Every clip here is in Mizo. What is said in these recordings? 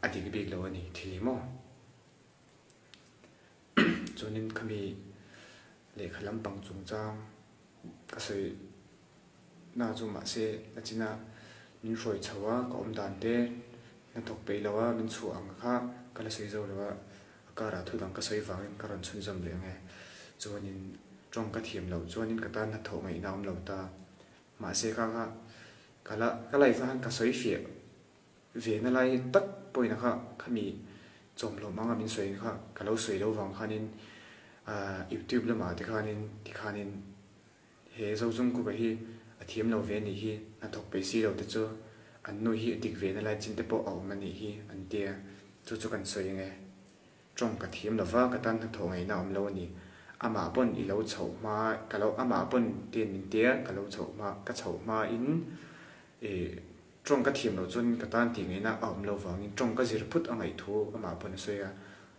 A dik bik lo a ni thil hi maw? Chuanin khami lehkha lampang chungchang ka sawi na chu mahse nachina min hruai chho a, ka awm dan te hnathawk peih lo a min chhuah ang kha ka la sawi zo lo a, a karah thu dang ka sawi vangin ka rawn chhunzawm leh ang e. Chuanin tawng ka thiam loh chuanin ka tan hnathawh ngaihna a awm lo ta. Mahse kha kha ka la ka life ah khan ka sawi fiah ve na lai tak pawhin a kha khami chawmhlawm anga min sawi kha ka lo sawi lo vang khanin ah youtube lamah te khanin tikhanin he Zozungkuka hi a thiam lo ve anih hi hnathawk peih si lo te chu an nu hi a dik ve na lai chin te pawh a awm anih hi an tia chu chu kan sawi ange. Tawng ka thiam lova ka tan hnathawh ngaihna a awm lo a ni. Amah pawn i lo chhoh hma ka lo amah pawn tian min tia ka lo chhoh hma ka chhoh hmain ih tawng ka thiam loh chuan ka tan tih ngaihna a awm lo vangin tawng ka zir phut a ngaih thu amah pawn a sawi a.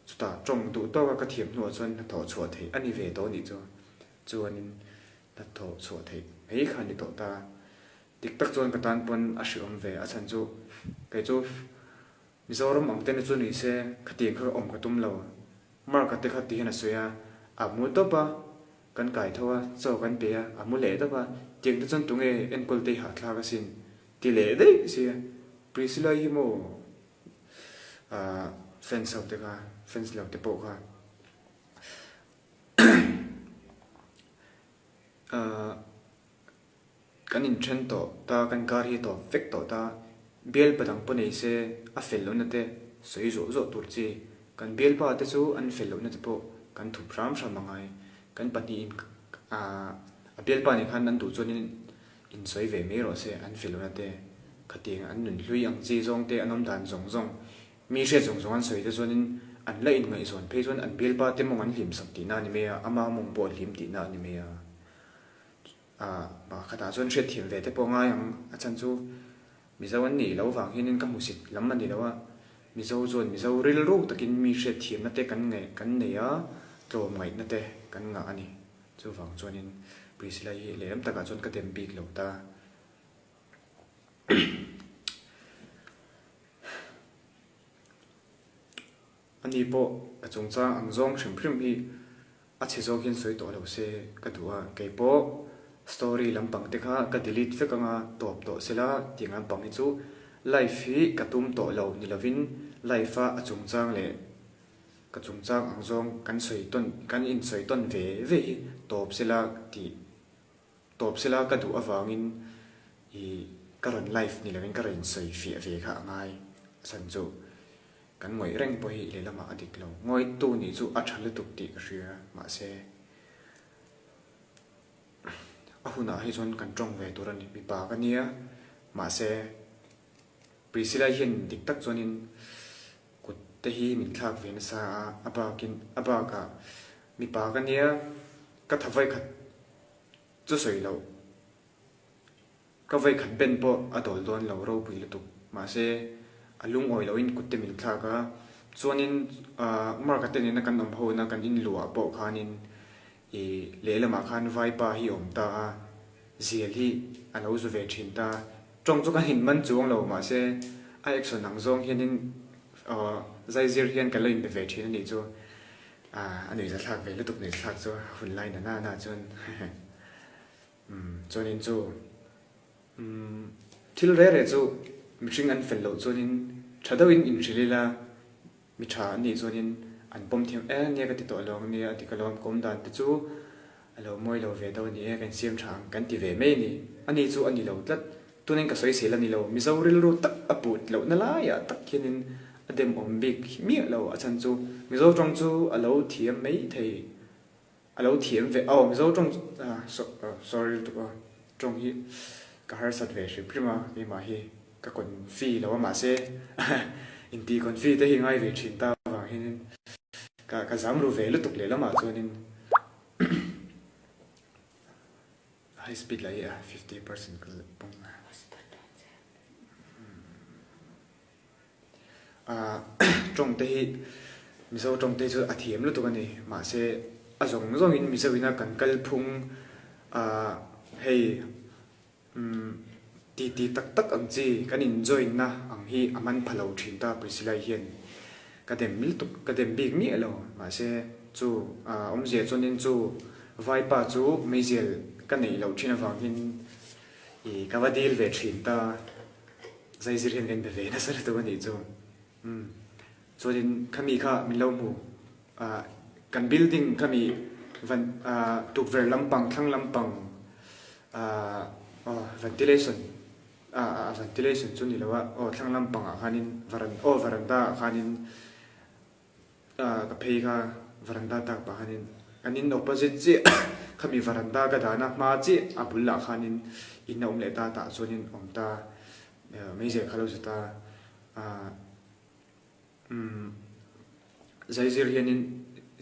Chutah tawng duh tawka ka thiam hnuah chuan hnathawh chhuah theih a ni ve tawh anih chu. Chuanin hnathawh chhuah theih mai kha a ni tawh ta. Dik tak chuan ka tan pawn a hreawm ve a chhan chu kei chu Mizoram ang te na chu ni se khatiang kha awm ka tum lo. Mark-a te kha ti hian a sawi a, a mu tawp a, kan kai tho a, chaw kan pe a, a mu leh tawp a, tiang te chuan tunge enkawl te hi hahthlak asin ti leh daih sia. Priscilla hi maw ah fans ho te kha, fans lo te pawh kha ah. Kan inthen tawh ta, kan kar hi tawp vek tawh ta. Bialpa dang pawh nei se a fel lohna te sawi zawh zawh tur chi. Kan bialpa te chu an fel lohna te pawh kan thup hram hram a ngai. Kan pahnihin a bialpa nen khan an duh chuanin insawi ve mai rawh se an fel lohna te. Khatiang an nun hlui ang chi zawng te an awm dan zawng zawng mi hriat zawng zawng an sawi te chuanin an la inngaihzawn phei chuan an bialpa te mawng an hlim sak tihna a ni mai a, ama mawng pawh a hlim tihna a ni mai a. A pakhatah chuan hriatthiam ve te pawh ngai ang, a chhan chu Mizo an nih loh vang hianin ka hmusit lam a ni lo a, Mizo chuan Mizo rilru takin mi hriatthiamna te kan ngaih kan nei a, tlawmngaihna te kan ngah a ni. Chuvang chuanin Priscilla hi lehlam takah chuan ka dem bik lo ta. Ani pawh ka chungchang ang zawng hrim hrim hi a chhe zawk hian sawi tawh lo se ka duh a, kei pawh story lampang te kha ka delete vek anga tawp tawh sela tiang lampang hi chu live hi ka tum tawh lo ni lovin live a a chungchang leh ka chungchang ang zawng kan sawi tawn kan insawi tawn ve ve hi tawp sela tih tawp sela ka duh avangin ih ka rawn live ni lovin ka rawn insawi fiah ve kha a ngai a chhan chu. Kan ngawih reng pawh hi lehlamah a dik lo. Ngawihtu nih chu a tha lutuk tih ka hria, mahse a hunah hi chuan kan tawng ve tur a ni. Mipa ka nia, mahse Priscilla hian dik tak chuanin kut te hi min thlak ve nasa a, a bakin a bakah mipa ka nia ka tha vawikhat chu sawi loh. Ka vawikhat ben pawh a dawl dawn lo ropui lutuk. Mahse, a lungawi loin kut te min thlak a. Chuanin Mark-a te nena kan awm hona kan inluah pawh khanin ih lehlamah khan vaipa hi a awm ta a, zial hi a lo zu ve thin ta. Tawng chu kan inman chuang lo, mahse a action ang zawng hianin zaizir hian kan lo inbe ve thin a nih chu. A nuihzathlak ve lutuk nuihzathlak chu a hun lai na na na chuan. Umm chuanin chu umm thil reh reh chu mihring an fel loh chuanin tha deuhin inhrilh ila mi tha an nih chuanin an pawm thiam e nia ka ti tawh lo ang nia a ti ka lo ang kawm dan te chu a lo mawi lo ve deuh a ni e kan siam tha ang kan ti ve mai a ni a ni chu a ni lo tlat tunin ka sawi sel a ni lo Mizo rilru tak a put lohna laiah tak hianin a demawm bik miah lo a chhan chu Mizo tawng chu a lo thiam mai thei. A lo thiam ve aw Mizo tawng sorry lutuk aw tawng hi ka harsat ve hrim hrim a keimah hi ka confi lo a mahse inti confi te hi ngai ve thin ta avang hianin ka ka zam ru ve lutuk leh lamah chuanin high speed lah hi a 50% ka pawng a. Tawng te hi Mizo tawng te hi chu a thiam lutuk a ni. Mahse a zawng zawngin Mizo ina kan kalphung hei umm Titi tak tak ang chi kan in join na ang hi a man pha lo thin ta Priscilla-i hian ka dem lutuk ka dem bik miah lo mahse chu awmzia chuanin chu vaipa chu meizial ka neih loh thin avangin ih ka va dil ve thin ta zaizir hian ka inbe ve nasa lutuk a nih chu umm chuanin khami kha min lo hmu ah kan building khami van ah tukverh lampang thlang lampang ah aw ventilation ah ventilation chu ni lo a aw thlang lampang ah khanin varan aw varanda ah khanin ah ka phei kha varanda tak pah khanin kan in opposite chiah khami varanda ka dahna hma chiah a bul ah khanin in a awm leh ta tah chuanin awm ta meizial kha lo zet a ah. Umm zaizir hianin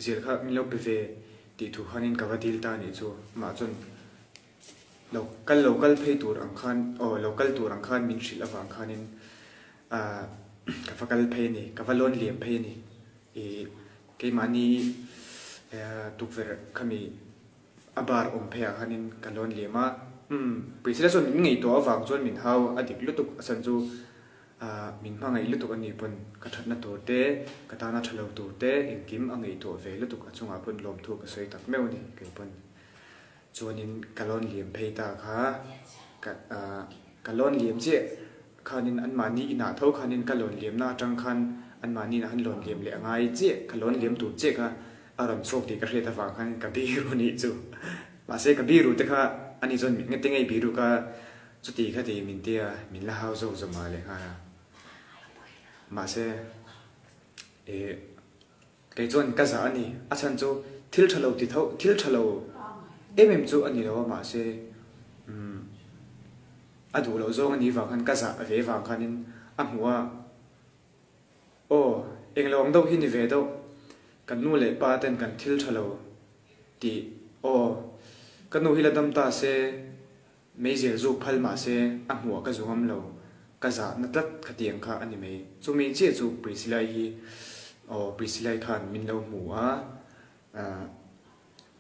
zir kha min lo pe ve tih thu khanin ka va dil ta anih chu. Amah chuan lo kal lo kal phei tur ang khan aw lo kal tur ang khan min hrilh avang khanin ah ka va kal phei a ni, ka va lawn liam phei a ni. Ih keimahni tukverh khami a bar awm pheiah khanin ka lawn liam a. Umm Priscilla chuan min ngaihtuah avang chuan min hau a dik lutuk a chhan chu Ah, min hmangaih lutuk a nih pawn ka thatna tur te, ka tana tha lo tur te engkim a ngaihtuah ve lutuk a chungah pawn lawmthu ka sawi tak meuh a ni kei pawn. Chuanin ka lawn liam phei ta kha, ka ah, ka lawn liam chiah khanin anmahni inah tho khanin ka lawn liamna atang khan anmahni inah han lawn liam leh a ngai chiah, ka lawn liam tur chiah kha a rawn chhuak tih ka hriat avang khanin ka biru nih chu. Mahse ka biru te kha ani chuan ngete ngei biru ka Chuti kha ti min tia min la hau zawk zawk mah leh nghal a. Mahse, eh, kei chuan ka zah a ni. A chhan chu thil tha lo ti tho, thil tha lo em em chu a ni lo a, mahse, umm, a duh loh zawng a nih vang khan ka zah ve vang khanin a hmuh a. Aw, englo ang deuh hi ni ve deuh. Kan nu leh pa ten kan thil tha lo tih, aw, ka nu hi la dam ta se, Meizial zuk phal mah se a hmuh ah ka zu ngam lo, ka zah na tlat khatiang kha a ni mai. Chumi chiah chu Priscilla-i hi aw Priscilla-i khan min lo hmu a, ah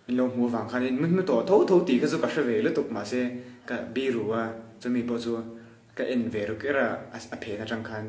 min lo hmu avang khan in hmu tawh tho tho tih kha chu ka hre ve lutuk mahse ka biru a, chumi pawh chu ka en ve ruk er a, a phen atang khan.